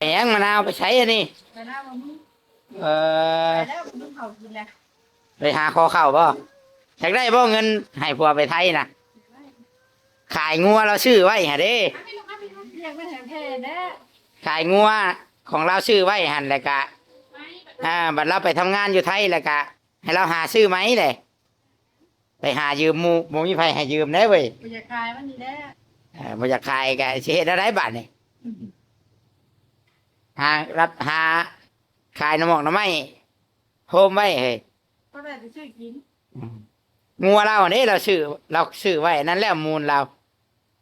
หยังมะนาวไปใช้อันนี้ ไปแล้วบ่มี เออ ไปแล้วบ่มีข้าวกินแล้ว ไปหาขอข้าวบ่ อยากได้บ่เงินให้ผัวไปไทยนะ ขายงัวเราซื้อไว้หะเด้ เรียกไม่แถมแท้แน่ ขายงัวของเราซื้อไว้หั่นแหละกะ อ่า บัดเราไปทำงานอยู่ไทยแล้วกะ ให้เราหาซื้อไหมเลย ไปหายืมหมู่ บ่มีไผให้ยืมได้เว้ย บ่อยากขายมันนี่แหละ เออ บ่อยากขายกะสิเฮ็ดแนวใดบัดนี้ หารับ หาขายหน่อหมอกหน่อไม้โฮมไว้เฮ้ย ก็ได้แต่ซื้อกิน อืม งัวเราเด้ เราซื้อ เราซื้อไว้นั่นแหละมูลเรา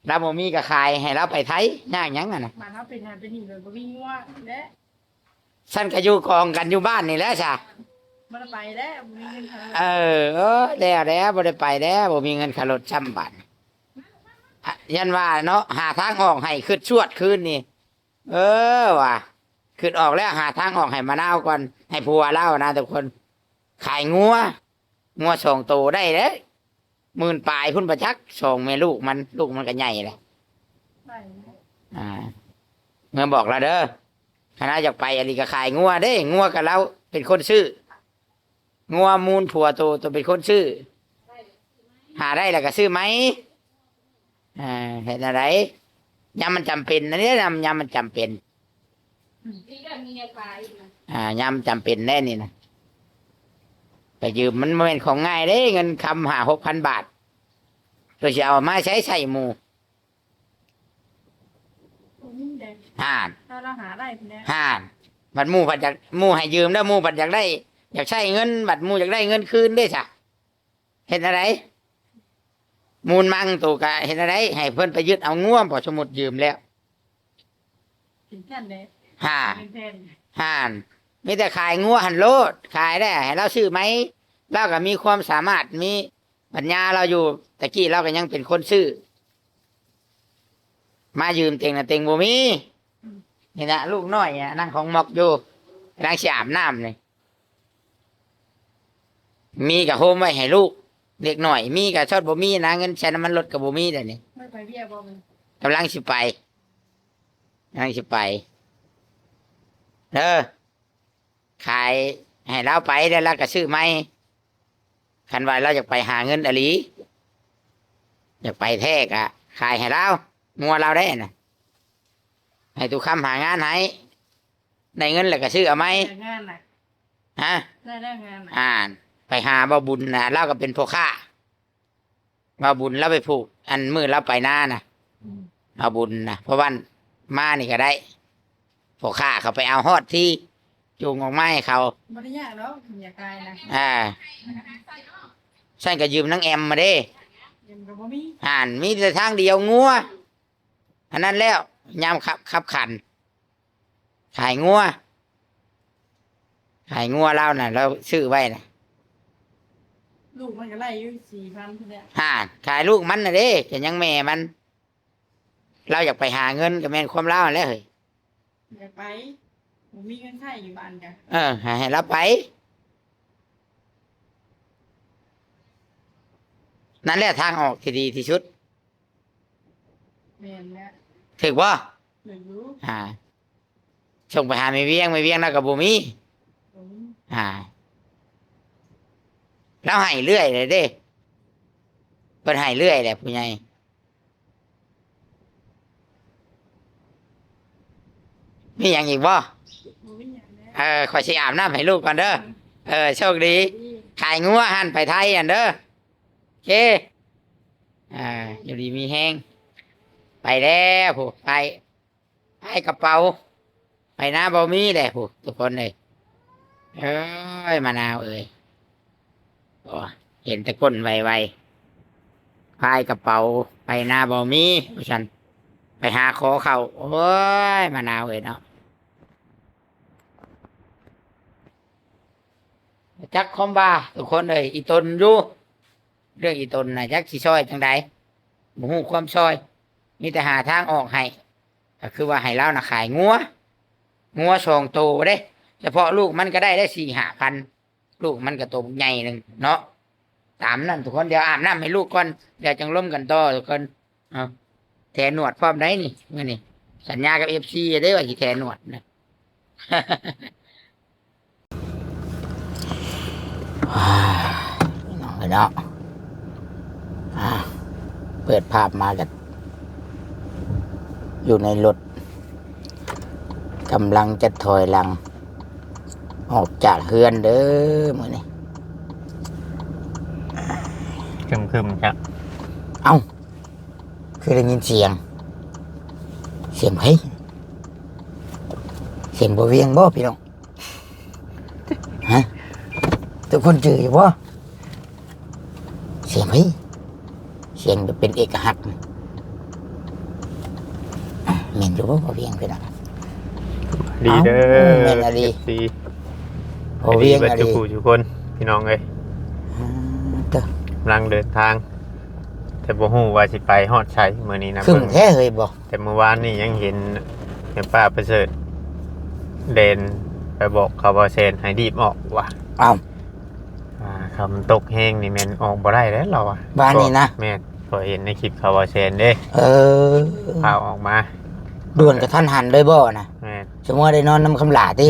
เราบ่มีก็ขายให้เราไปไทย ยากหยังอะนะ บ้านเฮาเป็นนั่นเป็นนี่เลยบ่มีงัวและ ฉันก็อยู่กองกันอยู่บ้านนี่แหละซะ บ่ได้ไปแล้ว บ่มีเงินค่ารถ เออ เออ แล้ว แล้ว บ่ได้ไปแล้ว บ่มีเงินค่ารถซ้ำบาด อะ ยันว่าเนาะ หาทางออกให้ คิดชวดคืนนี่ เออ ว่ะ คิดออกแล้ว หาทางออกให้มะนาวก่อน ให้ผัวลาวนะทุกคน ขายงัว งัวสองโตได้เด้ หมื่นปลายพุ้นบ่จัก สองแม่ลูกมัน ลูกมันก็ใหญ่แล้ว ไปแล้ว อ่า เมือบอกลาวเด้อ คันลาวอยากไปอีหลีก็ขายงัวเด้ งัวก็ลาวเป็นคนซื้อ งัวมูลผัวโต โตเป็นคนซื้อ หาได้แล้วก็ซื้อใหม่ อ่า เฮ็ดแนวใด ยามมันจำเป็น อันนี้นำ ยามมันจำเป็น อืม อ่า ยามจำเป็นแน่นี่นะ ไปยืมมันบ่แม่นของง่ายเด้ เงินคำห้าหกพันบาท ตัวสิเอามาใช้ใช้หมู่ บ่มีเด้ ห่าน ถ้าเราหาได้พุ้นแหละ ห่าน บัดหมู่บัดอยาก หมู่ให้ยืมแล้ว หมู่บัดอยากได้ อยากใช้เงิน บัดหมู่อยากได้เงินคืนเด้ซะ เฮ็ดแนวใด มูลมังโตกะเฮ็ดแนวใด ให้เพิ่นไปยึดเอางัวบ่ สมมุติยืมแล้ว เป็นจั่นแหละ ห่า เป็นแผ่น ห่าน มีแต่ขายงัวหั่นโลด ขายได้ให้ลาวซื้อใหม่ ลาวก็มีความสามารถ มีปัญญาลาวอยู่ ตะกี้ลาวก็ยังเป็นคนซื้อ มายืมเต็งน่ะเต็งบ่มี อืม นี่นะ ลูกน้อยอะ นั่งของมอกอยู่ กำลังสิอาบน้ำนี่ มีก็โฮมไว้ให้ลูก เด็กน้อย มีก็ชอดบ่มีนะ เงินใช้น้ำมันรถก็บ่มีเดี๋ยวนี้ ไม่ไปเวียบ่มัน กำลังสิไป กำลังสิไป เออ ขายให้ลาวไปแล้วลาวก็ซื้อใหม่ คันว่าลาวอยากไปหาเงินอีหลี อยากไปแท้ก็ขายให้ลาว งัวลาวได้นะ ให้ตุคำหางานให้ ได้เงินแล้วก็ซื้อเอาใหม่ ได้งานน่ะ ฮะ ได้แล้วงานน่ะ อ่าน ไปหาบ่าวบุญนะ ลาวก็เป็นพ่อค้า บ่าวบุญลาวไปผูก อันมื้อลาวไปนานะ อืม บ่าวบุญนะ เพราะว่ามานี่ก็ได้ พ่อค้าเขาไปเอาฮอดที่ จูงออกมาให้เขา บ่ได้ยากดอก อยากขายนะ อ่า ฉันก็ยืมนางแอมมาเด้ แอมก็บ่มี อ่าน มีแต่ทางเดียว งัว อันนั้นแล้ว ยามคับ คับขัน ขายงัว ขายงัวลาวน่ะ ลาวซื้อไว้น่ะ ลูกมันก็ไล่อยู่สี่พันพุ้นแหละ ห่า ขายลูกมันน่ะเด้ ก็ยังแม่มัน ลาวอยากไปหาเงิน ก็แม่นความลาวนั่นแหละเฮ้ย อยากไป บ่มีเงินใช้อยู่บ้านกะ เออ ให้ ให้ลาวไป นั่นแหละทางออกที่ดีที่สุด แม่นแล้ว ถืกบ่ ถืกอยู่ อ่า ส่งไปหาแม่เวียง แม่เวียงลาวก็บ่มี บ่มี อ่า ลาวให้เรื่อยเลยเด้ เพิ่นให้เรื่อยแหละผู้ใหญ่ มีหยังอีกบ่ บ่มีหยังแล้ว เออ ข้อยสิอาบน้ำให้ลูกก่อนเด้อ เออ โชคดี ดี ขายงัวหั่นไปไทยหั่นเด้อ โอเค อ่า อยู่ดีมีแฮง ไปแล้วพุ้น ไป พายกระเป๋า ไปนาบ่าวมีแหละพุ้น ทุกคนเอ้ย เอ้ย มะนาวเอ้ย โอ้ เห็นแต่คนไวๆ พายกระเป๋า ไปนาบ่าวมี ว่าซั่น ไปหาขอข้าว โอ้ย มะนาวเอ้ยเนาะ จักความว่า ทุกคนเอ้ย อีตนอยู่ เรื่องอีตนน่ะ จักสิซ่อยจั่งใด บ่ฮู้ความซ่อย มีแต่หาทางออกให้ ก็คือว่าให้ลาวน่ะขายงัว งัวสองโตเด้ เฉพาะลูกมันก็ได้ ได้สี่ห้าพัน ลูกมันก็โตบักใหญ่หนึ่งเนาะ ตามนั้นทุกคน เดี๋ยวอาบน้ำให้ลูกก่อน เดี๋ยวจั่งลมกันต่อทุกคน เอา แถหนวดพร้อมได้นี่ มื้อนี้ ສັນຍາກັບເອັຟຊີເດ້ວ່າຊິແທໜວດນະ. ພີ່ນ້ອງເອີຍເນາະ ອ່າ ເປີດພາບມາກໍຢູ່ໃນລົດ ກຳລັງຈະຖອຍຫຼັງອອກຈາກເຮືອນເດີມື້ນີ້. ຄຶມໆ ຈ້ະ ເອົ້າ ຄືໄດ້ຍິນສຽງ ສຽງໃຜ? ສຽງບໍ່ວຽງບໍ່ພີ່ນ້ອງ? ຮະ ທຸກຄົນຈື່ຢູ່ບໍ່? ສຽງໃຜ? ສຽງແບບເປັນເອກະຫັກ ແມ່ນຢູ່ບໍ່ ບໍ່ວຽງພີ່ນ້ອງ? ດີເດີ ເອົ້າ ແມ່ນອີ່ຫຼີ ເອັຟຊີ ບໍ່ວຽງອີ່ຫຼີ ເບິດທຸກຜູ້ທຸກຄົນ ພີ່ນ້ອງເອີຍ. ອືມ ເດີ ກຳລັງເດີນທາງ ແຕ່ບໍ່ຮູ້ວ່າຊິໄປຮອດໃສມື້ນີ້ນະ. ຄຶ້ມແທ້ເຮີ້ຍບໍ່? ແຕ່ມື້ວານນີ້ຍັງເຫັນແມ່ປ້າປະເສີດແລ່ນໄປບອກເຂົາບໍ່ແຊນໃຫ້ຮີບອອກວ່າ. ອ້າວ ອ່າ ຄັນມັນຕົກແຮງນີ້ແມ່ນອອກບໍ່ໄດ້ແລ້ວລາວວ່າ. ວານນີ້ນະ? ແມ່ນ ຂ້ອຍເຫັນໃນຄລິບເຂົາບໍ່ແຊນເດ້. ເອີ ພາອອກມາ ດ່ວນກະທັນຫັນເລີຍບໍ່ນະ? ແມ່ນ ສົມມຸດໄດ້ນອນນຳຄຳຫຼ້າຕິ?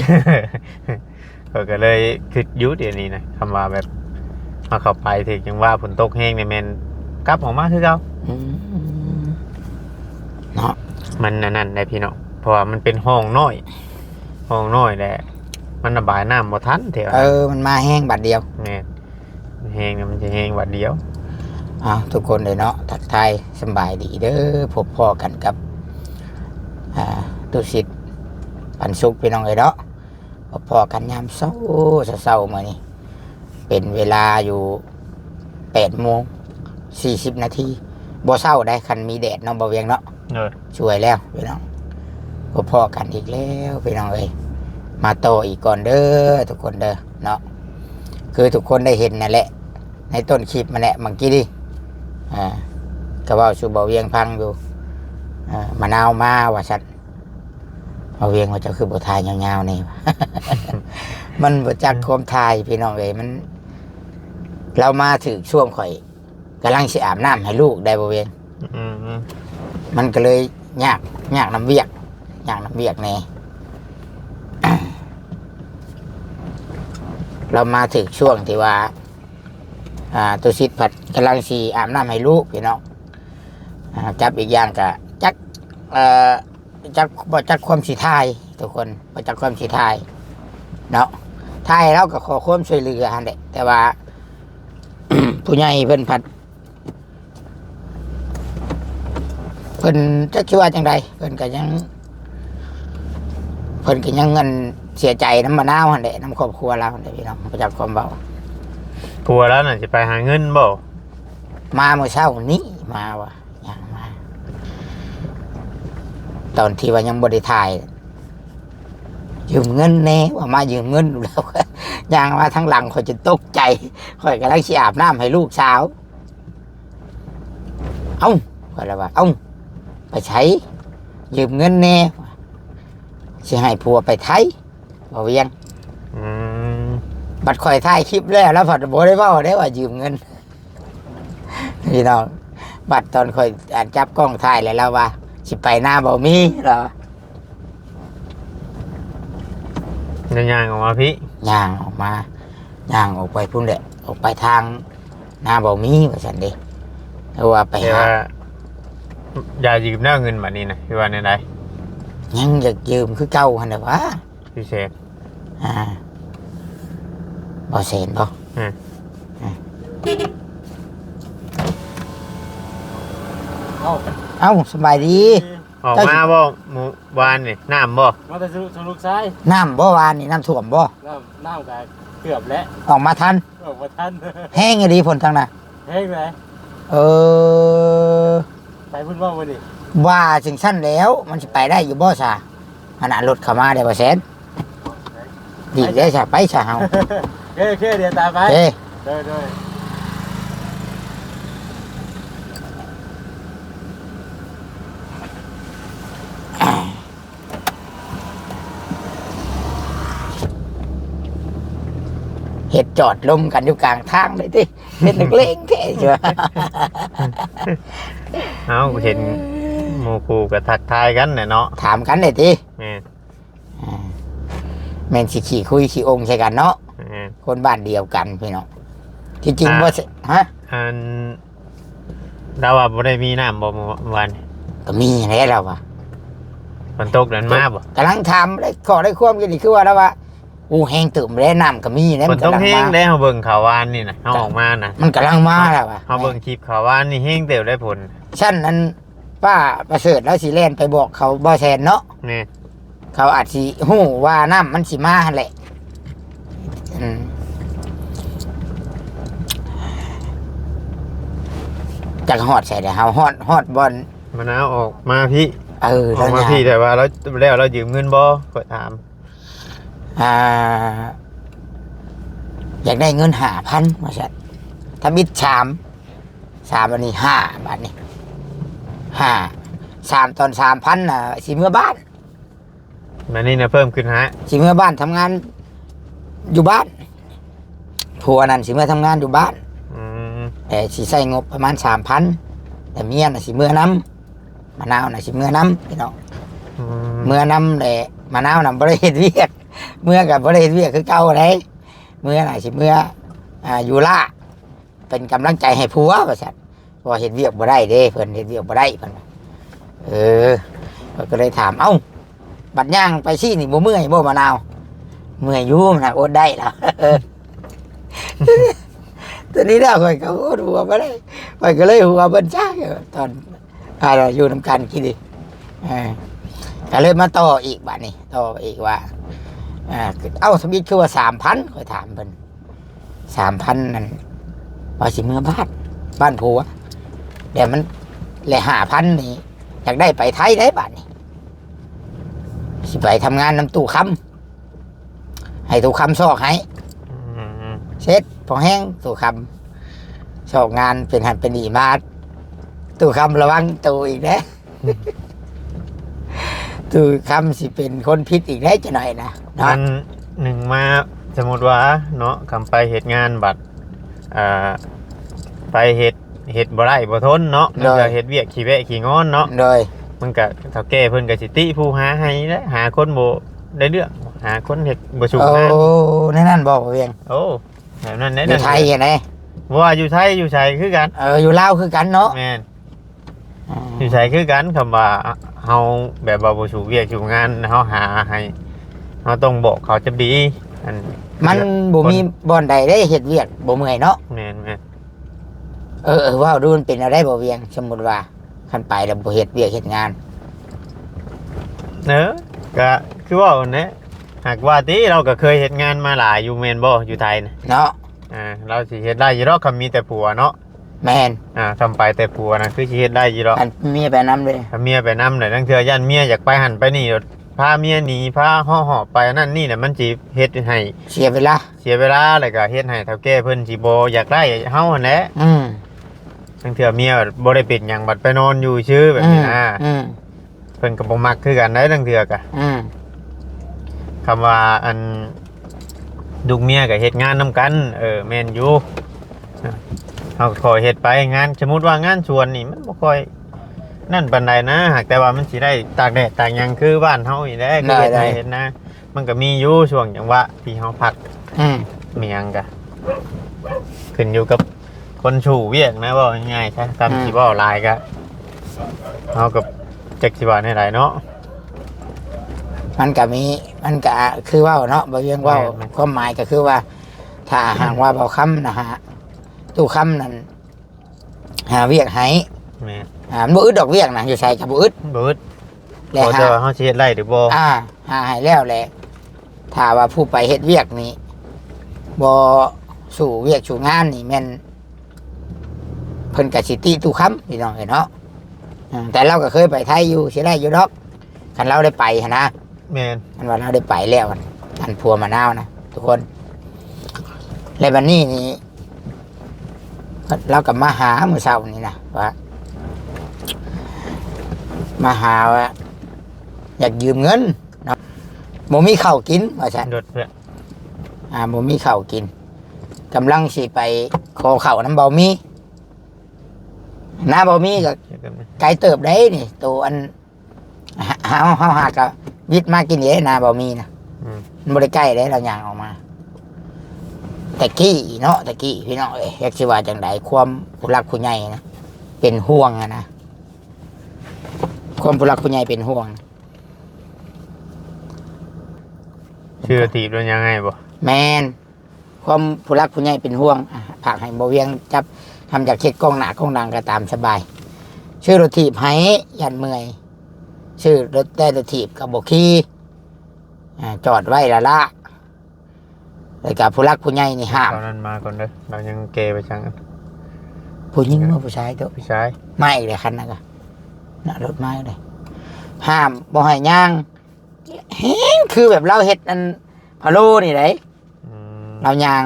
ຂ້ອຍກໍເລີຍຄິດຢູ່ດຽວນີ້ນະ ຄຳວ່າແບບເຮົາເຂົ້າໄປຖືກຈັງຫວະຝົນຕົກແຮງນີ້ແມ່ນກັບອອກມາຄືເກົ່າ. ອືມ ເນາະ ມັນອັນນັ້ນແຫຼະພີ່ນ້ອງ ເພາະວ່າມັນເປັນຮ່ອງນ້ອຍ ຮ່ອງນ້ອຍແຫຼະ ມັນລະບາຍນ້ຳບໍ່ທັນແຖວນັ້ນ. ເອີ ມັນມາແຮງບາດດຽວ. ແມ່ນ ແຮງນະ ມັນຈະແຮງບາດດຽວ. ເອົາ ທຸກຄົນເອີຍເນາະ ທັກທາຍສຳບາຍດີເດີ ພົບພໍ້ກັນກັບ ອ່າ ຕຸສິດ ປັນສຸກ ພີ່ນ້ອງເອີຍເນາະ. ພໍ້ກັນຍາມເຊົ້າ ເຊົ້າໆ ມື້ນີ້ ເປັນເວລາຢູ່ແປດໂມງສີ່ສິບນາທີ. ບໍ່ເຊົ້າໃດ໋ ຄັນມີແດດເນາະ ບໍ່ວຽງເນາະ. ໂດຍ ສວຍແລ້ວພີ່ນ້ອງ ພໍ້ກັນອີກແລ້ວພີ່ນ້ອງເອີຍ. ມາຕໍ່ອີກກ່ອນເດີທຸກຄົນເດີເນາະ ຄືທຸກຄົນໄດ້ເຫັນນັ້ນແຫຼະ ໃນຕົ້ນຄລິບຫັ້ນແຫຼະ ບາງກີນີ້ ອ່າ ກໍເວົ້າສູ່ບ່າວວຽງຟັງຢູ່ ອ່າ ມະນາວມາວ່າຊັ້ນ. ບ່າວວຽງວ່າ ເຈົ້າຄືບໍ່ຖ່າຍຍາວໆ ແດ່? ມັນບໍ່ຈັກຄວາມຖ່າຍພີ່ນ້ອງເອີຍ ມັນ ລາວມາຖືກຊ່ວງຂ້ອຍກຳລັງຊິອາບນ້ຳໃຫ້ລູກໄດ໋ ບ່າວວຽງ. ອືມ ມັນກໍເລີຍຍາກ ຍາກນຳວຽກ ຍາກນຳວຽກແດ່. ລາວມາຖືກຊ່ວງທີ່ວ່າ ອ່າ ຕຸສິດພັດກຳລັງຊິອາບນ້ຳໃຫ້ລູກພີ່ນ້ອງ. ອ່າ ຈັບອີກຢ່າງກະຈັກ ເອີ ຈັກ ບໍ່ຈັກຄວາມຊິຖ່າຍທຸກຄົນ ບໍ່ຈັກຄວາມຊິຖ່າຍເນາະ. ຖ່າຍແລ້ວກໍຂໍຄວາມຊ່ວຍເຫຼືອຫັ້ນແຫຼະ ແຕ່ວ່າ ຜູ້ໃຫຍ່ເພິ່ນພັດ ເພິ່ນຈັກຊິວ່າຈັ່ງໃດ ເພິ່ນກໍຍັງ ເພິ່ນກໍຍັງ ອັນ ເສຍໃຈນຳມະນາວຫັ້ນແຫຼະ ນຳຄອບຄົວລາວຫັ້ນແຫຼະພີ່ນ້ອງ ບໍ່ຈັກຄວາມເວົ້າ. ຜົວລາວນັ້ນຊິໄປຫາເງິນບໍ່? ມາມື້ເຊົ້ານີ້ ມາວ່າ ຍ່າງມາ ຕອນທີ່ວ່າຍັງບໍ່ໄດ້ຖ່າຍ ຢືມເງິນແດ່ ວ່າມາຢືມເງິນ ແລ້ວຍ່າງມາທາງຫຼັງ ຂ້ອຍຈົນຕົກໃຈ ຂ້ອຍກຳລັງຊິອາບນ້ຳໃຫ້ລູກສາວ. ເອົ້າ ຂ້ອຍລະວ່າ ເອົ້າ ໄປໃສ? ຢືມເງິນແດ່ ຊິໃຫ້ຜົວໄປໄທ ບ່າວວຽງ. ອືມ ບັດຂ້ອຍຖ່າຍຄລິບແລ້ວ ລາວພັດບໍ່ໄດ້ເວົ້າເດ້ວ່າຢືມເງິນ ພີ່ນ້ອງ. ບັດຕອນຂ້ອຍ ອັນ ຈັບກ້ອງຖ່າຍແລ້ວ ລາວວ່າ ຊິໄປນາບໍ່ມີ ລາວ ແລ້ວຍ່າງອອກມາພີ້ ຍ່າງອອກມາ ຍ່າງອອກໄປພຸ້ນແຫຼະ ອອກໄປທາງນາບໍ່ມີວ່າຊັ້ນເດ້. ເພາະວ່າໄປຫາ ແຕ່ວ່າຢ່າຢືມແລ້ວເງິນບັດນີ້ນະ ຄືວ່າແນວໃດ? ຍັງຢາກຢືມຄືເກົ່າຫັ້ນແຫຼະຫວາ? ຄືແສນ ອ່າ ບໍ່ແສນບໍ່? ອືມ ເອົ້າ ເອົ້າ ສະບາຍດີ. ອອກມາບໍ່ມື້ວານນີ້? ນ້ຳບໍ່? ມາແຕ່ສະດຸກຊາຍ. ນ້ຳບໍ່ວານນີ້? ນ້ຳຖ້ວມບໍ່? ນ້ຳ ນ້ຳກໍເກືອບແລ້ວ. ອອກມາທັນ? ອອກມາທັນ. ແຮງອີ່ຫຼີ ຝົນທາງນັ້ນ? ແຮງຫຼາຍ. ເອີ ໄປພຸ້ນບໍ່ມື້ນີ້? ວ່າຈັ່ງຊັ້ນແລ້ວ ມັນຊິໄປໄດ້ຢູ່ບໍ່ຊະ? ອັນນັ້ນລົດເຂົ້າມາເດ້ ບໍ່ແສນ. ດີເດ້ຊະ ໄປຊະເຮົາ. ໂອເຄ ໂອເຄ ດຽວຕາມໄປ. ໂອເຄ ໂດຍ ໂດຍ. ເຮັດຈອດລົມກັນຢູ່ກາງທາງເລີຍຕິ ເຮັດນັກເລງແທ້. ເອົ້າ ເຫັນ ໝູ່ຄູ່ກໍທັກທາຍກັນແຫຼະເນາະ ຖາມກັນແຫຼະຕິ. ແມ່ນ ອ່າ ແມ່ນຊິຂີ້ຄຸຍຂີ້ອົ່ງໃສ່ກັນເນາະ. ແມ່ນ ຄົນບ້ານດຽວກັນພີ່ນ້ອງ ທີ່ຈິງ ອ່າ ບໍ່ ຮະ ອັນ ລາວວ່າບໍ່ໄດ້ມີນ້ຳບໍ່ມື້ວານນີ້? ກໍມີແຫຼະລາວວ່າ ຝົນຕົກນັ້ນມາບໍ່? ກຳລັງຖາມໄດ້ຂໍ້ໄດ້ຄວາມຢູ່ນີ້ ຄືວ່າລາວວ່າ ໂອ້ ແຮງເຕີບແຫຼະ ນ້ຳກໍມີແຫຼະ. ຝົນຕົກແຮງເດ້ ເຮົາເບິ່ງຂ່າວວານນີ້ນະ ເຮົາອອກມານະ ມັນກຳລັງມາແລ້ວວ່າ ເຮົາເບິ່ງຄລິບຂ່າວວານນີ້ແຮງເຕີບເດ້ຝົນ. ຊັ້ນອັນ ປ້າປະເສີດລາວຊິແລ່ນໄປບອກເຂົາບໍ່ແຊນເນາະ. ແມ່ນ ເຂົາອາດຊິຮູ້ວ່ານ້ຳມັນຊິມາຫັ້ນແຫຼະ. ອືມ ຈັກຮອດໃສແລ້ວ ເຮົາຮອດ ຮອດບ່ອນ ມະນາວອອກມາພີ້. ເອີ ອອກມາພີ້ ແຕ່ວ່າລາວ ແລ້ວລາວຢືມເງິນບໍ່ ຂ້ອຍຖາມ. ອ່າ ຢາກໄດ້ເງິນຫ້າພັນວ່າຊັ້ນ ທຳອິດສາມ ສາມ ອັນນີ້ຫ້າ ບາດນີ້ຫ້າ ສາມ ຕອນສາມພັນນະ ຊິເມືອບ້ານ. ບາດນີ້ນະເພີ່ມຂຶ້ນຫ້າ ຊິເມືອບ້ານ ທຳງານຢູ່ບ້ານ. ຜົວນັ້ນຊິເມືອທຳງານຢູ່ບ້ານ. ອືມ ແຕ່ຊິໃຊ້ງົບປະມານສາມພັນ ແຕ່ເມຍນະຊິເມືອນຳ. ມະນາວນະຊິເມືອນຳພີ່ນ້ອງ. ອືມ ເມືອນຳແຫຼະ ມະນາວນະບໍ່ໄດ້ເຮັດວຽກ ເມືອກໍບໍ່ໄດ້ເຮັດວຽກຄືເກົ່າໃດ. ເມືອນະຊິເມືອ ອ່າ ຢູ່ລ້າ ເປັນກຳລັງໃຈໃຫ້ຜົວວ່າຊັ້ນ ເພາະວ່າເຮັດວຽກບໍ່ໄດ້ເດ້ ເພິ່ນເຮັດວຽກບໍ່ໄດ້ເພິ່ນວ່າ. ເອີ ຂ້ອຍກໍເລີຍຖາມ ເອົ້າ ບັດຍ່າງໄປຊີ້ນີ້ບໍ່ເມື່ອຍບໍ່ ມະນາວ? ເມື່ອຍຢູ່ ມັນຫາກອົດໄດ້ລະ. ຕອນນີ້ແລ້ວຂ້ອຍກໍອົດຫົວບໍ່ໄດ້ ຂ້ອຍກໍເລີຍຫົວເພິ່ນຊະ ຕອນ ອ່າ ຢູ່ນຳກັນກີ້ນີ້ ເອີ ກໍເລີຍມາຕໍ່ອີກບາດນີ້ ຕໍ່ອີກວ່າ ເອົ້າ ທຳອິດຄືວ່າສາມພັນ ຂ້ອຍຖາມເພິ່ນ ສາມພັນນັ້ນ ວ່າຊິເມືອບ້ານ ບ້ານຜົວ ແລ້ວມັນ ແລະ ຫ້າພັນນີ້ ຢາກໄດ້ໄປໄທໄດ໋ບາດນີ້ ຊິໄປທຳງານນຳຕູ້ຄຳ ໃຫ້ຕູ້ຄຳຊອກໃຫ້. ອືມ ເສັດພໍແຮງຕູ້ຄຳ ຊອກງານເປັນຫັ້ນເປັນນີ້ມາ ຕູ້ຄຳລະວັງໂຕອີກເດ້. ຕູ້ຄຳຊິເປັນຄົນຜິດອີກໄດ໋ຈັກໜ້ອຍນະເນາະ. ມັນໜຶ່ງມາ ສົມມຸດວ່າເນາະ ຄຳໄປເຮັດງານບັດ ອ່າ ໄປເຮັດ ເຮັດບໍ່ໄດ້ບໍ່ທົນເນາະ ມັນກໍເຮັດວຽກຂີ້ແວະຂີ້ງອນເນາະ. ໂດຍ ມັນກໍເຖົ້າແກ່ເພິ່ນກໍຊິຕິຜູ້ຫາໃຫ້ແຫຼະ ຫາຄົນບໍ່ໄດ້ເລື່ອງ ຫາຄົນເຮັດບໍ່ສູງງານ. ໂອ້ ແນວນັ້ນບໍ່ ບໍ່ວຽງ? ໂອ້ ແບບນັ້ນແຫຼະ ຢູ່ໄທຫັ້ນໃດ. ບໍ່ວ່າຢູ່ໄທຢູ່ໃສຄືກັນ. ເອີ ຢູ່ລາວຄືກັນເນາະ. ແມ່ນ ອືມ ຢູ່ໃສຄືກັນ ຄຳວ່າເຮົາແບບວ່າບໍ່ສູ້ວຽກສູ້ງານ ເຮົາຫາໃຫ້ ເຮົາຕ້ອງບອກເຂົາຈັກດີ ອັນ ມັນບໍ່ມີບ່ອນໃດໄດ້ເຮັດວຽກບໍ່ເມື່ອຍເນາະ. ແມ່ນໆ. ເອີໆ ເວົ້າດູ ມັນເປັນແນວໃດບໍ່ວຽງ ສົມມຸດວ່າ ຄັນໄປແລ້ວບໍ່ເຮັດວຽກເຮັດງານ? ເອີ ກະຄືເວົ້າຫັ້ນແຫຼະ ຫາກວ່າຕິ ລາວກະເຄີຍເຮັດງານມາຫຼາຍຢູ່ແມ່ນບໍ່ ຢູ່ໄທນະເນາະ. ອ່າ ລາວຊິເຮັດໄດ້ຢູ່ດອກ ຄັນມີແຕ່ຜົວເນາະ. ແມ່ນ ອ່າ ຄັນໄປແຕ່ຜົວນະ ຄືຊິເຮັດໄດ້ຢູ່ດອກ ຄັນເມຍໄປນຳເດ້. ຄັນເມຍໄປນຳແຫຼະ ລາງເທື່ອຢ້ານເມຍຢາກໄປຫັ້ນໄປນີ້ ພາເມຍໜີ ພາເຮົາຫອບໄປອັນນັ້ນນີ້ນະ ມັນຊິເຮັດໃຫ້ເສຍເວລາ ເສຍເວລາ ແລ້ວກໍເຮັດໃຫ້ເຖົ້າແກ່ເພິ່ນຊິບໍ່ຢາກໄດ້ເຮົາຫັ້ນແຫຼະ. ອືມ ລາງເທື່ອເມຍບໍ່ໄດ້ເປັນຫຍັງ ບັດໄປນອນຢູ່ຊື່ແບບນີ້ນະ. ອືມ ເພິ່ນກໍບໍ່ມັກຄືກັນໄດ໋ ລາງເທື່ອກະ. ອືມ ຄຳວ່າອັນ ລູກເມຍກໍເຮັດງານນຳກັນ ເອີ ແມ່ນຢູ່ ເຮົາກໍຄ່ອຍເຮັດໄປ ງານ ສົມມຸດວ່າງານສວນນີ້ ມັນບໍ່ຄ່ອຍນັ້ນປານໃດນະ ຫາກແຕ່ວ່າມັນຊິໄດ້ຕາກແດດຕາກຫຍັງຄືບ້ານເຮົານີ້ແຫຼະ ຄືເຮັດໄຮ່ເຮັດນາ ມັນກໍມີຢູ່ຊ່ວງຈັງຫວະທີ່ເຮົາພັກ. ອືມ ມີຫຍັງກະຂຶ້ນຢູ່ກັບຄົນສູ້ວຽກນະ ເວົ້າງ່າຍໆຊະ ຕາມ ອືມ ຊິເວົ້າຫຼາຍກະ ເຮົາກໍຈັກຊິວ່າແນວໃດເນາະ. ມັນກະມີ ມັນກະຄືເວົ້າເນາະ ບໍ່ວຽງເວົ້າ ແມ່ນໆ ຄວາມໝາຍກໍຄືວ່າ ຖ້າຫາກວ່າບໍ່ຄຳນະຫາ ຕູ້ຄຳນັ້ນ ຫາວຽກໃຫ້. ແມ່ນ ອ່າ ມັນບໍ່ອຶດດອກວຽກນະ ຢູ່ໃສກໍບໍ່ອຶດ ບໍ່ອຶດ ແລະ ແຕ່ວ່າເຮົາຊິເຮັດໄດ້ຫຼືບໍ່ ອ່າ ຫາໃຫ້ແລ້ວແຫຼະ ຖ້າວ່າຜູ້ໄປເຮັດວຽກນີ້ ບໍ່ສູ້ວຽກສູ້ງານນີ້ ແມ່ນເພິ່ນກໍຊິຕິຕູ້ຄຳ ພີ່ນ້ອງເອີຍເນາະ. ອືມ ແຕ່ລາວກໍເຄີຍໄປໄທຢູ່ ຊິໄດ້ຢູ່ດອກ ຄັນລາວໄດ້ໄປຫັ້ນນະ. ແມ່ນ ອັນວ່າລາວໄດ້ໄປແລ້ວ ອັນ ອັນຜົວມະນາວນະທຸກຄົນ. ແລ້ວບັດນີ້ນີ້ ລາວກໍມາຫາມື້ເຊົ້ານີ້ນະ ວ່າ ມາຫາວ່າຢາກຢືມເງິນເນາະ ບໍ່ມີເຂົ້າກິນວ່າຊັ້ນ. ໂດດເພື່ອນ ອ່າ ບໍ່ມີເຂົ້າກິນ ກຳລັງຊິໄປຂໍເຂົ້ານຳເບົາມີ. ນາບໍ່ມີກໍ ເຮັດແບບນີ້ ໄກເຕີບເດ້ນີ້ ໂຕອັນ ເຮົາ ເຮົາຫາກໍວິດມາກິນເດ້ ນາບໍ່ມີນະ ອືມ ມັນບໍ່ໄດ້ໃກ້ເດ້ ລາວຍ່າງອອກມາ. ແຕ່ກີ້ເນາະ ແຕ່ກີ້ພີ່ນ້ອງເອີຍ ຈັກຊິວ່າຈັ່ງໃດ ຄວາມຜູ້ຫຼັກຜູ້ໃຫຍ່ນະ ເປັນຫ່ວງຫັ້ນນະ ຄວາມຜູ້ຫຼັກຜູ້ໃຫຍ່ເປັນຫ່ວງ. ຊື້ລົດຖີບລົດຫຍັງໃຫ້ບໍ່? ແມ່ນ ຄວາມຜູ້ຫຼັກຜູ້ໃຫຍ່ເປັນຫ່ວງ ອ່າ ຝາກໃຫ້ບໍ່ວຽງຈັບ ທຳຈາກເຂດກ້ອງໜ້າກ້ອງຫຼັງກໍຕາມສະບາຍ ຊື້ລົດຖີບໃຫ້ ຢ້ານເມື່ອຍ ຊື້ລົດແຕ່ລົດຖີບກໍບໍ່ຂີ່ ອ່າ ຈອດໄວ້ລະລະ ແລ້ວກໍຜູ້ຫຼັກຜູ້ໃຫຍ່ນີ້ຫ້າມ ຕອນນັ້ນມາກ່ອນເດີ ລາວຍັງແກ່ໄປຈັ່ງ ຜູ້ຍິງບໍ່ຜູ້ຊາຍໂຕ ຜູ້ຊາຍ ມາອີກແລ້ວຄັນນັ້ນກໍ ນະ ລົດມາອີກແລ້ວ ຫ້າມບໍ່ໃຫ້ຍ່າງ ແຮງຄືແບບລາວເຮັດອັນພະໂລນີ້ໄດ໋ ອືມ ລາວຍ່າງ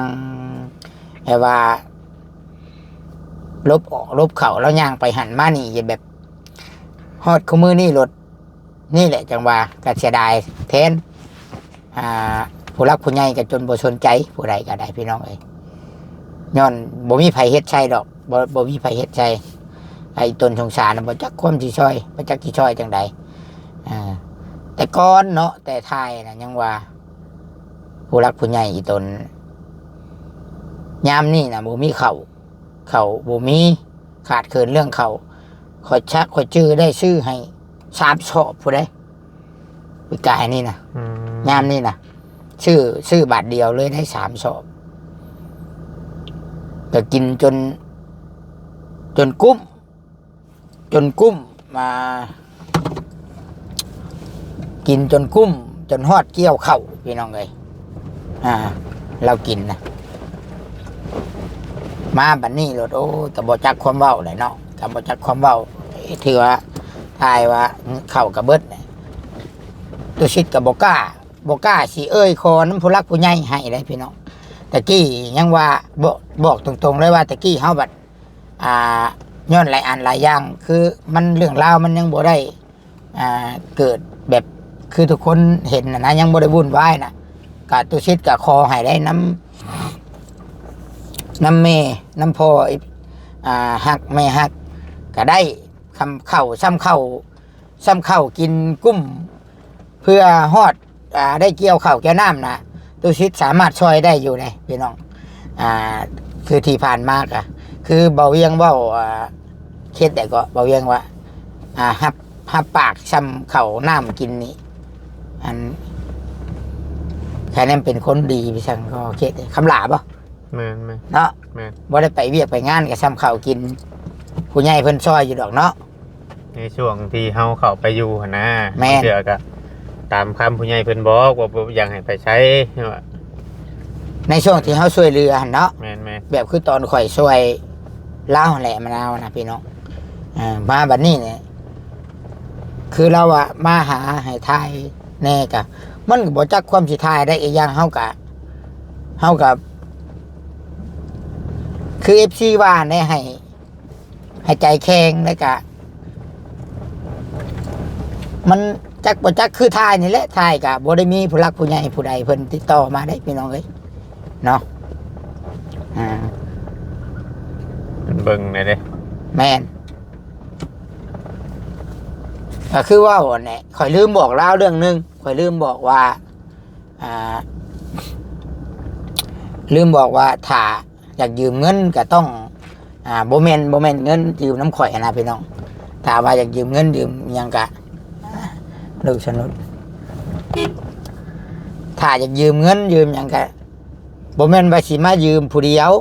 ແບບວ່າຫຼົບອອກຫຼົບເຂົ້າ ລາວຍ່າງໄປຫັ້ນມານີ້ ແບບຮອດຄູ່ມື້ນີ້ລົດ ນີ້ແຫຼະຈັ່ງວ່າກໍເສຍດາຍແທນ ອ່າ ຜູ້ຫຼັກຜູ້ໃຫຍ່ກໍຈົນບໍ່ສົນໃຈ ຜູ້ໃດກໍໄດ້ພີ່ນ້ອງເອີຍ ຍ້ອນບໍ່ມີໃຜເຮັດໃສ່ດອກ ບໍ່ ບໍ່ມີໃຜເຮັດໃສ່ ໄອ້ຕົນສົງສານນະ ບໍ່ຈັກຄວາມຊິຊ່ອຍ ບໍ່ຈັກຊິຊ່ອຍຈັ່ງໃດ ອ່າ ແຕ່ກ່ອນເນາະ ແຕ່ທ້າຍນະ ຍັງວ່າຜູ້ຫຼັກຜູ້ໃຫຍ່ອີຕົນ ຍາມນີ້ນະ ບໍ່ມີເຂົ້າ ເຂົ້າບໍ່ມີ ຂາດເຂີນເລື່ອງເຂົ້າ ຂ້ອຍຊະ ຂ້ອຍຈື່ໄດ້ ຊື້ໃຫ້ສາມສອບພຸ້ນເດ້ ປີກາຍນີ້ນະ ອືມ ຍາມນີ້ນະ ຊື້ ຊື້ບາດດຽວເລີຍໄດ້ສາມສອບ ກໍກິນຈົນ ຈົນກຸ້ມ ຈົນກຸ້ມມາ ກິນຈົນກຸ້ມ ຈົນຮອດກ່ຽວເຂົ້າ ພີ່ນ້ອງເອີຍ ອ່າ ລາວກິນນະ ມາບັດນີ້ໂລດ ໂອ້ຍ ກໍບໍ່ຈັກຄວາມເວົ້າແຫຼະເນາະ ກໍບໍ່ຈັກຄວາມເວົ້າ ຖືວ່າ ທາຍວ່າເຂົ້າກໍເບິດ ຕຸສິດກໍບໍ່ກ້າ ບໍ່ກ້າຊິເອີ່ຍຂໍນຳຜູ້ຫຼັກຜູ້ໃຫຍ່ໃຫ້ເດ້ພີ່ນ້ອງ ຕະກີ້ຍັງວ່າ ບອກ ບອກຕົງໆເລີຍວ່າ ຕະກີ້ເຮົາບັດ ອ່າ ຍ້ອນຫຼາຍອັນຫຼາຍຢ່າງ ຄືມັນ ເລື່ອງລາວມັນຍັງບໍ່ໄດ້ ອ່າ ເກີດແບບຄືທຸກຄົນເຫັນນະນະ ຍັງບໍ່ໄດ້ວຸ່ນວາຍນະ ກະຕຸສິດກະຂໍໃຫ້ໄດ້ນຳ ນຳແມ່ ນຳພໍ່ ອ່າ ຮັກແມ່ຮັກ ກະໄດ້ ຄຳເຂົ້າ ຊ້ຳເຂົ້າ ຊ້ຳເຂົ້າກິນກຸ້ມ ເພື່ອຮອດ ອ່າ ໄດ້ກ່ຽວເຂົ້າກ່ຽວນ້ຳນະ ຕຸສິດສາມາດຊ່ອຍໄດ້ຢູ່ເດ້ພີ່ນ້ອງ ອ່າ ຄືທີ່ຜ່ານມາກະ ຄືເບົາວຽງເວົ້າ ອ່າ ເຂດໃດເກາະ ເບົາວຽງວ່າ ອ່າ ຮັບ ຮັບປາກຊ້ຳເຂົ້ານ້ຳກິນນີ້ ອັນ ໃຜນັ້ນເປັນຄົນດີໄປຊັ້ນກໍເຂດໃດ ຄຳຫຼາບໍ່? ແມ່ນໆ ເນາະ ແມ່ນ ບໍ່ໄດ້ໄປວຽກໄປງານກໍຊ້ຳເຂົ້າກິນ ຜູ້ໃຫຍ່ເພິ່ນຊ່ອຍຢູ່ດອກເນາະ ໃນຊ່ວງທີ່ເຮົາເຂົ້າໄປຢູ່ຫັ້ນນະ ແມ່ນ ບາງເທື່ອກໍຕາມຄຳຜູ້ໃຫຍ່ເພິ່ນບອກວ່າບໍ່ຢາກໃຫ້ໄປໃສ ໃນຊ່ວງທີ່ເຮົາຊ່ວຍເຫຼືອຫັ້ນເນາະ ແມ່ນໆ ແບບຄືຕອນຂ້ອຍຊ່ວຍລາວຫັ້ນແຫຼະ ມະນາວນະພີ່ນ້ອງ ເອີ ມາບັດນີ້ນີ້ ຄືລາວວ່າມາຫາໃຫ້ຖ່າຍແດ່ກະ ມັນກໍບໍ່ຈັກຄວາມຊິຖ່າຍໄດ້ ອີກຢ່າງເຮົາກະ ເຮົາກະ ຄືເອັຟຊີວ່າແດ່ ໃຫ້ ໃຫ້ໃຈແຂງ ແລ້ວກະ ມັນຈັກບໍ່ຈັກຄືຖ່າຍນີ້ແຫຼະ ຖ່າຍກະບໍ່ໄດ້ມີຜູ້ຫຼັກຜູ້ໃຫຍ່ຜູ້ໃດເພິ່ນຕິດຕໍ່ມາເດ້ພີ່ນ້ອງເອີຍ ເນາະ ອ່າ ເບິ່ງແດ່ເດ້ ແມ່ນ ກໍຄືເວົ້າຫັ້ນແຫຼະ ຂ້ອຍລືມບອກລາວເລື່ອງໜຶ່ງ ຂ້ອຍລືມບອກວ່າ ອ່າ ລືມບອກວ່າ ຖ້າຢາກຢືມເງິນກໍຕ້ອງ ອ່າ ບໍ່ແມ່ນ ບໍ່ແມ່ນເງິນຢືມນຳຂ້ອຍນະພີ່ນ້ອງ ຖ້າວ່າຢາກຢືມເງິນຢືມຫຍັງກະ ລູກສະໜຸດ ຖ້າຢາກຢືມເງິນຢືມຫຍັງກະ ບໍ່ແມ່ນວ່າຊິມາຢືມຜູ້ດຽວ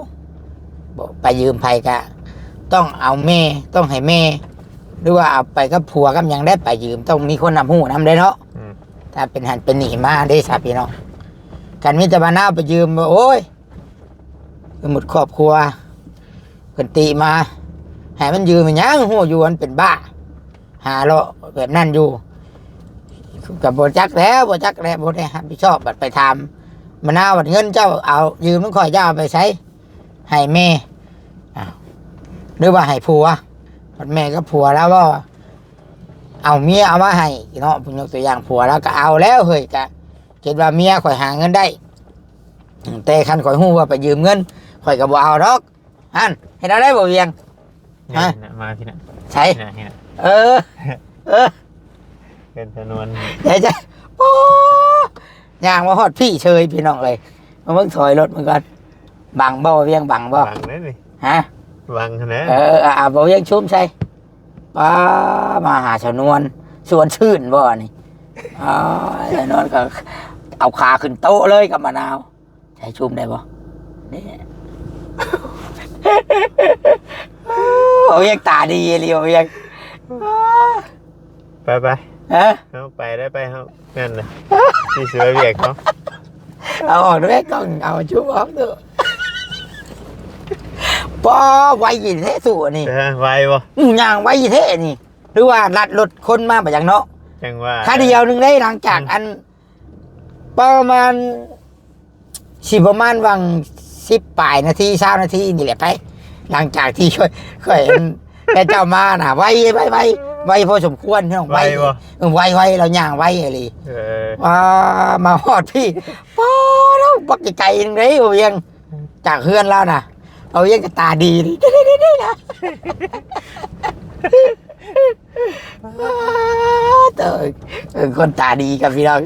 ບໍ່ ໄປຢືມໃຜກະຕ້ອງເອົາແມ່ ຕ້ອງໃຫ້ແມ່ ຫຼືວ່າເອົາໄປກັບຜົວກັບຫຍັງໄດ້ ໄປຢືມຕ້ອງມີຄົນຮັບຮູ້ນຳເດ້ເນາະ ອືມ ຖ້າເປັນຫັ້ນເປັນນີ້ມາເດ້ຊະພີ່ນ້ອງ ຄັນມີແຕ່ວ່ານາວໄປຢືມ ໂອ້ຍ ສົມມຸດຄອບຄົວເພິ່ນຕິມາ ໃຫ້ມັນຢືມອີຫຍັງ ຮູ້ຢູ່ມັນເປັນບ້າ ຫາເລາະແບບນັ້ນຢູ່ ກໍບໍ່ຈັກແລ້ວ ບໍ່ຈັກແລ້ວ ບໍ່ໄດ້ຮັບຜິດຊອບ ບັດໄປຖາມມະນາວ ບັດເງິນເຈົ້າເອົາ ຢືມນຳຂ້ອຍ ເຈົ້າເອົາໄປໃສ? ໃຫ້ແມ່ ອ້າວ ຫຼືວ່າໃຫ້ຜົວ? ບັດແມ່ກັບຜົວລາວເວົ້າ ເອົາເມຍເອົາມາໃຫ້ເນາະ ຍົກຕົວຢ່າງ ຜົວລາວກໍເອົາແລ້ວເຮີ້ຍ ກະຄິດວ່າເມຍຂ້ອຍຫາເງິນໄດ້ ແຕ່ຄັນຂ້ອຍຮູ້ວ່າໄປຢືມເງິນ ຂ້ອຍກໍບໍ່ເອົາດອກ ຫັ້ນ ເຮັດແນວໃດບໍ່ວຽງ? ຮະ ນີ້ນະ ມາພີ້ນະ ໃສ ນີ້ນະ ນີ້ນະ ເອີ ເອີ ເປັນຊະນວນ ໃສໆ ໂອ້ ຍ່າງມາຮອດພີ້ເຊີຍ ພີ່ນ້ອງເອີຍ ມາເບິ່ງ ຖອຍລົດເບິ່ງກ່ອນ ບັງບໍ່ ວຽງ ບັງບໍ່? ບັງເດ້ນີ້ ຮະ ບັງຫັ້ນແຫຼະ ເອີ ອ່າ ບໍ່ວຽງຊູມໃສ່ ປ້າ ມາຫາສາວນວນ ຊວນຊື່ນບໍ່ນີ້? ອ້າຍ ສາວນວນກໍເອົາຂາຂຶ້ນໂຕະເລີຍກັບມະນາວ ໃຊ້ຊູມໄດ້ບໍ່? ນີ້ ໂອ້ ວຽງຕາດີອີ່ຫຼີ ວຽງ ໄປໆ ຮະ? ເຮົາໄປໄດ້ໄປ ເຮົາ ນັ້ນນະ ຊິໄປວຽກເນາະ ເອົາອອກດ້ວຍກ້ອງ ເອົາຈູບອອກເດີ ປ້າ ໄວອີ່ແທ້ສູ້ອັນນີ້ ເອີ ໄວບໍ່? ອື ຍ່າງໄວແທ້ນີ້ ຫຼືວ່າລັດລົດຄົນມາບໍ່ຈັກເນາະ ຈັ່ງວ່າ ຄາດຽວໜຶ່ງເດ້ ຫຼັງຈາກ ອືມ ອັນ ປະມານ ຊິປະມານຫວ່າງສິບປາຍນາທີ ຊາວນາທີນີ້ແຫຼະໄປ ຫຼັງຈາກທີ່ຂ້ອຍ ຂ້ອຍ ແຕ່ເຈົ້າມານະ ໄວ ໄວ ໄວ ໄວພໍສົມຄວນ ພີ່ນ້ອງ ໄວ ໄວບໍ່? ເອີ ໄວ ໄວ ລາວຍ່າງໄວອີ່ຫຼີ ເອີ ອ່າ ມາຮອດພີ້ ປ້າ ເຮົາບັກໄກໆໜຶ່ງເດ້ ບໍ່ວຽງ ຈາກເຮືອນລາວນະ ເອົາວຽງກໍຕາດີນີ້ ເດີໆໆ ນະ ເອີ ເອີ ຄົນຕາດີກັບພີ່ນ້ອງ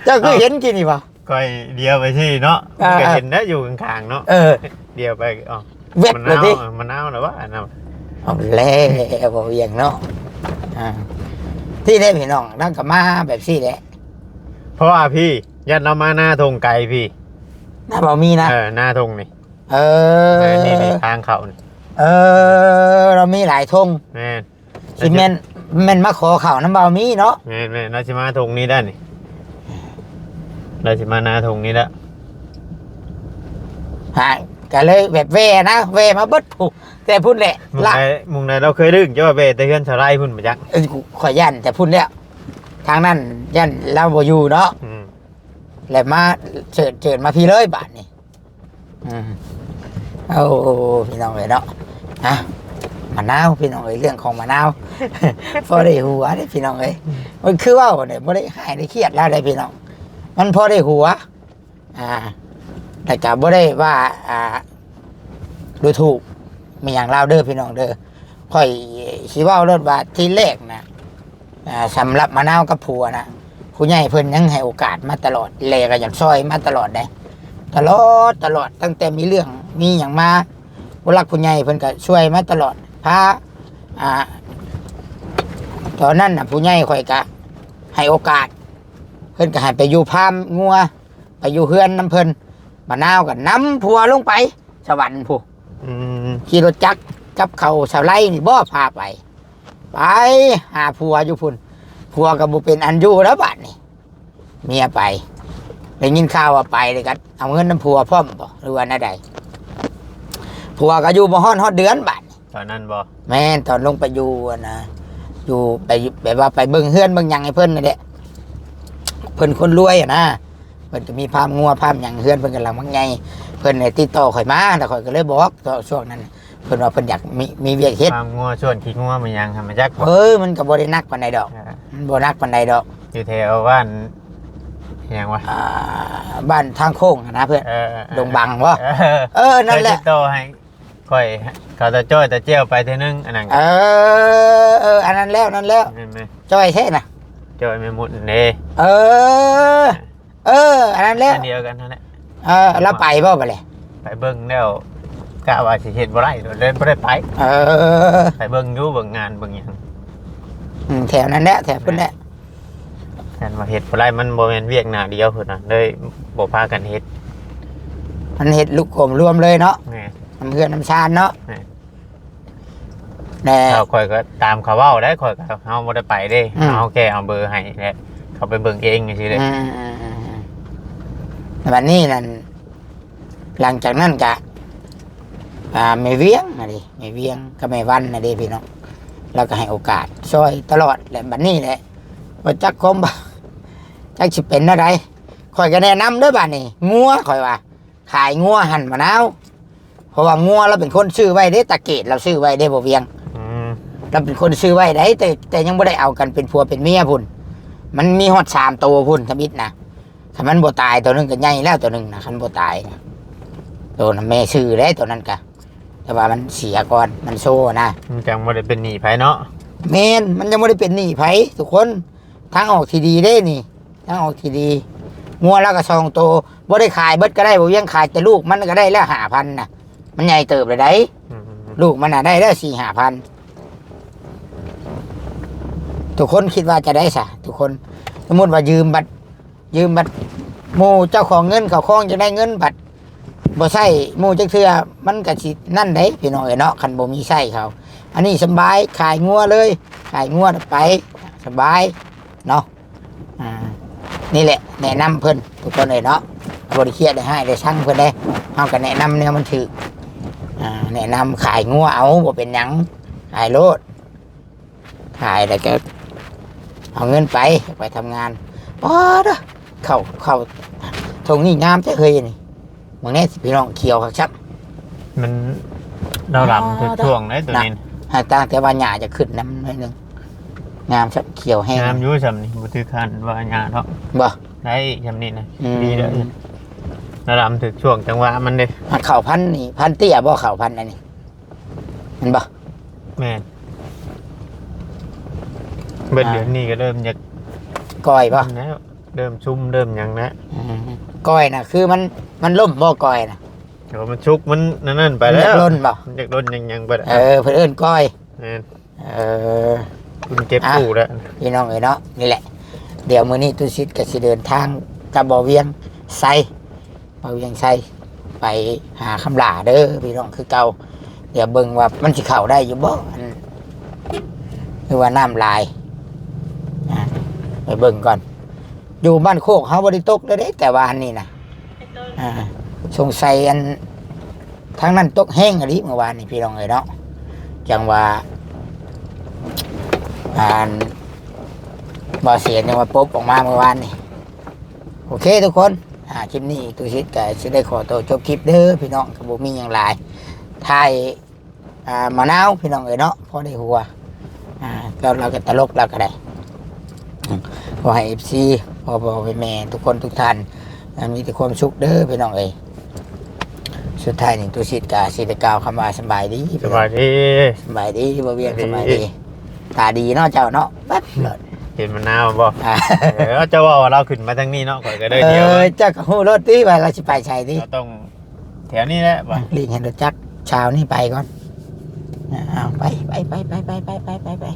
ເຈົ້າຄືເຫັນກີ້ນີ້ບໍ່? ຂ້ອຍດຽວໄປຊີ້ເນາະ ອ່າ ມັນກໍເຫັນໄດ້ຢູ່ຂ້າງໆເນາະ ເອີ ດຽວໄປ ເອົ້າ ແວັບເລີຍຕິ ມະນາວ ເອີ ມະນາວລະວ່າອັນນັ້ນ ເອົາແລ້ວ ບໍ່ວຽງເນາະ ອ່າ ທີ່ແທ້ພີ່ນ້ອງ ນາງກໍມາແບບຊີ້ແຫຼະ ເພາະວ່າພີ້ ຢ້ານລາວມານາທົ່ງໄກພີ້ ນາບໍ່ມີນະ ເອີ ນາທົ່ງນີ້ ເອີ ນີ້ໆ ທາງເຂົ້ານີ້ ເອີ ລາວມີຫຼາຍທົ່ງ ແມ່ນ ຊິແມ່ນ ແມ່ນມາຂໍເຂົ້ານຳບ່າວມີເນາະ ແມ່ນໆ ລາວຊິມາທົ່ງນີ້ໄດ້ນີ້ ລາວຊິມານາທົ່ງນີ້ແລ້ວ ຫາ ກໍເລີຍແບບແວ່ນະ ແວ່ມາເບິດພຸ້ນ ແຕ່ພຸ້ນແຫຼະ ມຸມໃດ ມຸມໃດລາວເຄີຍດຶງ ເຈົ້າວ່າແວ່ແຕ່ເຮືອນສາວໄລພຸ້ນບໍ່ຈັກ ເອີ ຂ້ອຍຢ້ານແຕ່ພຸ້ນແລ້ວ ທາງນັ້ນຢ້ານລາວບໍ່ຢູ່ເນາະ ອືມ ແລ້ວມາເຈີດ ເຈີດມາພີ້ເລີຍບາດນີ້ ອືມ ໂອ້ ພີ່ນ້ອງເອີຍເນາະ ອ່ະ ມະນາວ ພີ່ນ້ອງເອີຍ ເລື່ອງຂອງມະນາວ ພໍໄດ້ຫົວເດ້ພີ່ນ້ອງເອີຍ ມັນຄືເວົ້າເດ້ ບໍ່ໄດ້ຮ້າຍໄດ້ຄຽດລາວເດ້ພີ່ນ້ອງ ມັນພໍໄດ້ຫົວ ອ່າ ແຕ່ກໍບໍ່ໄດ້ວ່າ ອ່າ ດູຖູກມີຫຍັງລາວເດີພີ່ນ້ອງເດີ ຂ້ອຍຊິເວົ້າໂລດວ່າທີແລກນະ ອ່າ ສຳລັບມະນາວກັບຜົວນະ ຜູ້ໃຫຍ່ເພິ່ນຍັງໃຫ້ໂອກາດມາຕະຫຼອດ ແລກໍຢາກຊ່ອຍມາຕະຫຼອດເດ້ ຕະຫຼອດ ຕະຫຼອດ ຕັ້ງແຕ່ມີເລື່ອງມີຫຍັງມາ ຜູ້ຫຼັກຜູ້ໃຫຍ່ເພິ່ນກໍຊ່ວຍມາຕະຫຼອດ ພາ ອ່າ ຕອນນັ້ນນະ ຜູ້ໃຫຍ່ຂ້ອຍກໍໃຫ້ໂອກາດ ເພິ່ນກໍໃຫ້ໄປຢູ່ຟາມງົວ ໄປຢູ່ເຮືອນນຳເພິ່ນ ມະນາວກໍນຳຜົວລົງໄປສະຫວັນພຸ້ນ ອືມ ຂີ່ລົດຈັກກັບເຂົາສາວໄລນີ້ບໍ່ພາໄປ ໄປຫາຜົວຢູ່ພຸ້ນ ຜົວກໍບໍ່ເປັນອັນຢູ່ແລ້ວບາດນີ້ ເມຍໄປ ໄດ້ຍິນຂ່າວວ່າໄປ ແລ້ວກໍເອົາເງິນນຳຜົວພ້ອມບໍ່ ຫຼືວ່າແນວໃດ ຜົວກໍຢູ່ບໍ່ຮອດ ຮອດເດືອນບາດນີ້ ຕອນນັ້ນບໍ່? ແມ່ນ ຕອນລົງໄປຢູ່ ອັນນະ ຢູ່ໄປ ແບບວ່າໄປເບິ່ງເຮືອນເບິ່ງຫຍັງໃຫ້ເພິ່ນນັ້ນແຫຼະ ເພິ່ນຄົນລວຍຫັ້ນນະ ເພິ່ນກໍມີຟາມງົວຟາມຫຍັງ ເຮືອນເພິ່ນກຳລັງມັກໃຫຍ່ ເພິ່ນໄດ້ຕິດຕໍ່ຂ້ອຍມາ ແລ້ວຂ້ອຍກໍເລີຍບອກ ຊ່ວງນັ້ນ ເພິ່ນວ່າເພິ່ນຢາກມີ ມີວຽກເຮັດ ຟາມງົວ ສວນຂີ້ງົວ ມີຫຍັງ ໃຫ້ມາຈັກ ເອີ ມັນກໍບໍ່ໄດ້ໜັກປານໃດດອກ ອ່າ ມັນບໍ່ໜັກປານໃດດອກ ຢູ່ແຖວບ້ານຫຍັງວະ ອ່າ ບ້ານທາງໂຄ້ງຫັ້ນນະເພື່ອນ ເອີ ດົງບັງບໍ່ ເອີ ເອີ ນັ້ນແຫຼະ ເຄີຍຕິດຕໍ່ໃຫ້ ຂ້ອຍ ເຂົາຕາຈ້ອຍຕາແຈ້ວໄປເທື່ອໜຶ່ງ ອັນນັ້ນ ເອີ ເອີ ອັນນັ້ນແລ້ວ ນັ້ນແລ້ວ ແມ່ນໆ ຈ້ອຍແທ້ນະ ຈ້ອຍແມ່ມົດເດ້ ເອີ ເອີ ອັນນັ້ນແຫຼະ ອັນດຽວກັນຫັ້ນແຫຼະ ເອີ ລາວໄປບໍ່ບາດນີ້ ໄປເບິ່ງແລ້ວ ກະວ່າຊິເຮັດບໍ່ໄດ້ ເລີຍບໍ່ໄດ້ໄປ ເອີ ໄປເບິ່ງຢູ່ ເບິ່ງງານເບິ່ງຫຍັງ ອືມ ແຖວນັ້ນແຫຼະ ແຖວພຸ້ນແຫຼະ ແມ່ນ ຄັນວ່າເຮັດບໍ່ໄດ້ ມັນບໍ່ແມ່ນວຽກໜ້າດຽວພຸ້ນນະ ເລີຍບໍ່ພາກັນເຮັດ ມັນເຮັດລຸກໂກມລວມເລີຍເນາະ ແມ່ນ ນຳເຮືອນນຳຊານເນາະ ແມ່ນ ແລ້ວຂ້ອຍກໍຕາມເຂົາເວົ້າໄດ໋ ຂ້ອຍກໍ ເຮົາບໍ່ໄດ້ໄປເດ້ ອືມ ເຮົາແຄ່ເອົາເບີໃຫ້ ແລ້ວເຂົາໄປເບິ່ງເອງຈັ່ງຊີ້ເດ້ ອືມໆໆ ແລ້ວບັດນີ້ນັ້ນ ຫຼັງຈາກນັ້ນກະ ອ່າ ແມ່ວຽງຫັ້ນເດ້ ແມ່ວຽງກັບແມ່ວັນຫັ້ນເດ້ພີ່ນ້ອງ ລາວກໍໃຫ້ໂອກາດຊ່ອຍຕະຫຼອດ ແລະ ບັດນີ້ແຫຼະ ບໍ່ຈັກຄວາມ ຈັກຊິເປັນແນວໃດ ຂ້ອຍກໍແນະນຳເດີ້ບັດນີ້ ງົວ ຂ້ອຍວ່າ ຂາຍງົວຫັ້ນ ມະນາວ ເພາະວ່າງົວລາວເປັນຄົນຊື້ໄວ້ເດ້ ຕາເກດລາວຊື້ໄວ້ເດ້ ບໍ່ວຽງ ອືມ ລາວເປັນຄົນຊື້ໄວ້ໄດ໋ ແຕ່ ແຕ່ຍັງບໍ່ໄດ້ເອົາກັນເປັນຜົວເປັນເມຍພຸ້ນ ມັນມີຮອດສາມໂຕພຸ້ນ ທຳອິດນະ ຄັນມັນບໍ່ຕາຍ ໂຕໜຶ່ງກໍໃຫຍ່ແລ້ວ ໂຕໜຶ່ງນະ ຄັນບໍ່ຕາຍນະ ໂຕນັ້ນແມ່ຊື້ເດ້ ໂຕນັ້ນກະ แต่ว่ามันเสียก่อน มันโซ่นะ มันจั่งบ่ได้เป็นหนี้ไผเนาะ แม่น มันยังบ่ได้เป็นหนี้ไผทุกคน ทางออกที่ดีเด้นี่ ทางออกที่ดี งัวลาวก็สองโต บ่ได้ขายเบิดก็ได้ บ่เวียงขายแต่ลูกมันก็ได้แล้วห้าพันนะ มันใหญ่เติบแล้วได๋ อืม ลูกมันน่ะได้แล้วสี่ห้าพัน ทุกคนคิดว่าจะได้ซะ ทุกคน สมมุติว่ายืมบัด ยืมบัดหมู่เจ้าของเงินเขาคองจะได้เงินบัดบ่ใช้หมู่จักเทื่อ มันก็สินั่นเด้พี่น้องเอ้ยเนาะ คันบ่มีใช้เขา อันนี้สำบาย ขายงัวเลย ขายงัวไป สบายเนาะ อ่า นี่แหละแนะนำเพิ่นทุกคนเอ้ยเนาะ บ่ได้เครียดได้ฮ้ายได้ชังเพิ่นเด้ เฮาก็แนะนำแนวมันถูก อ่า แนะนำขายงัวเอา บ่เป็นหยัง ขายโลด ขายแล้วก็เอาเงินไป ไปทำงาน ป๊าดเด้อ เข้า เข้า ทงนี้งามแท้เฮ้ยนี่ มึงแน่สิพี่น้อง เขียวคักซับ มันดาวลำ อ๋อ ถือช่วงได้ตัวนี้นะ หาตั้งแต่ว่าหญ้าจะขึ้นนำหน่อยหนึ่ง งามซับ เขียวแฮง งามอยู่ซ่ำนี่ บ่ถือคันว่าหญ้าดอก บ่ ได้ซ่ำนี่นะ อืม ดีแล้ว ดาวลำถือช่วงจังหวะมันเด้ มันเข้าพันธุ์นี่ พันธุ์เตี้ยบ่ เข้าพันธุ์อันนี้ แม่นบ่ แม่น เบิด อ่า เดือนนี้ก็เริ่มอยาก ก้อยบ่ นั่นแล้ว เริ่มซุ่มเริ่มหยังแล้ว อืม ก้อยน่ะ คือมัน มันล่มบ่ ก้อยน่ะ เดี๋ยวมันชุกมันนั่นๆไปแล้ว มันอยากล่นบ่ มันอยากล่นหยังๆไปแล้ว เออ เพิ่นเอิ้นก้อย แม่น เออ คุณเก็บ อ่ะ กู้แล้ว พี่น้องเอ้ยเนาะ นี่แหละ เดี๋ยวมื้อนี้ตุสิตก็สิเดินทางกับบ่าวเวียงไซ บ่าวเวียงไซ ไปหาคำหล้าเด้อพี่น้อง คือเก่า เดี๋ยวเบิ่งว่ามันสิเข้าได้อยู่บ่ อัน หรือว่าน้ำหลาย อ่ะ ไปเบิ่งก่อน อยู่บ้านโคกเฮาบ่ได้ตกเลยเด้ แต่ว่าอันนี้นะ อ่า สงสัยอัน ทางนั้นตกแฮงอีหลีเมื่อวานนี้พี่น้องเอ้ยเนาะ จังว่า อัน บ่าวเสียนจังว่าปบออกมาเมื่อวานนี้ โอเคทุกคน อ่า คลิปนี้ตุสิตก็สิได้ขอตัวจบคลิปเด้อพี่น้อง ก็บ่มีหยังหลาย ถ่าย อ่า มะนาวพี่น้องเอ้ยเนาะ พอได้หัว อ่า แล้วเราก็ตลกเราก็ได้ อืม ขอให้ เอฟซี พ่อๆ แม่ๆ ทุกคนทุกท่าน อ่า มีแต่ความสุขเด้อพี่น้องเอ้ย สุดท้ายนี่ตุสิตก็สิได้กล่าวคำว่าสำบายดี สบายดี สบายดี บ่าวเวียง สบายดี สบายดี ตาดีเนาะเจ้าเนาะ ปั๊บเลย เห็นมะนาวบ่ อ่า เออ เจ้าว่าเราขึ้นมาทางนี้เนาะ ข้อยก็เลยเดียว เออ เจ้าก็ฮู้โลดติว่าเราสิไปไสติ เราต้อง แถวนี้แหละบ่ อ่ะ หลีกให้รถจักรชาวนี่ไปก่อน อ่ะ เอาไป ไป ไป ไป ไป ไป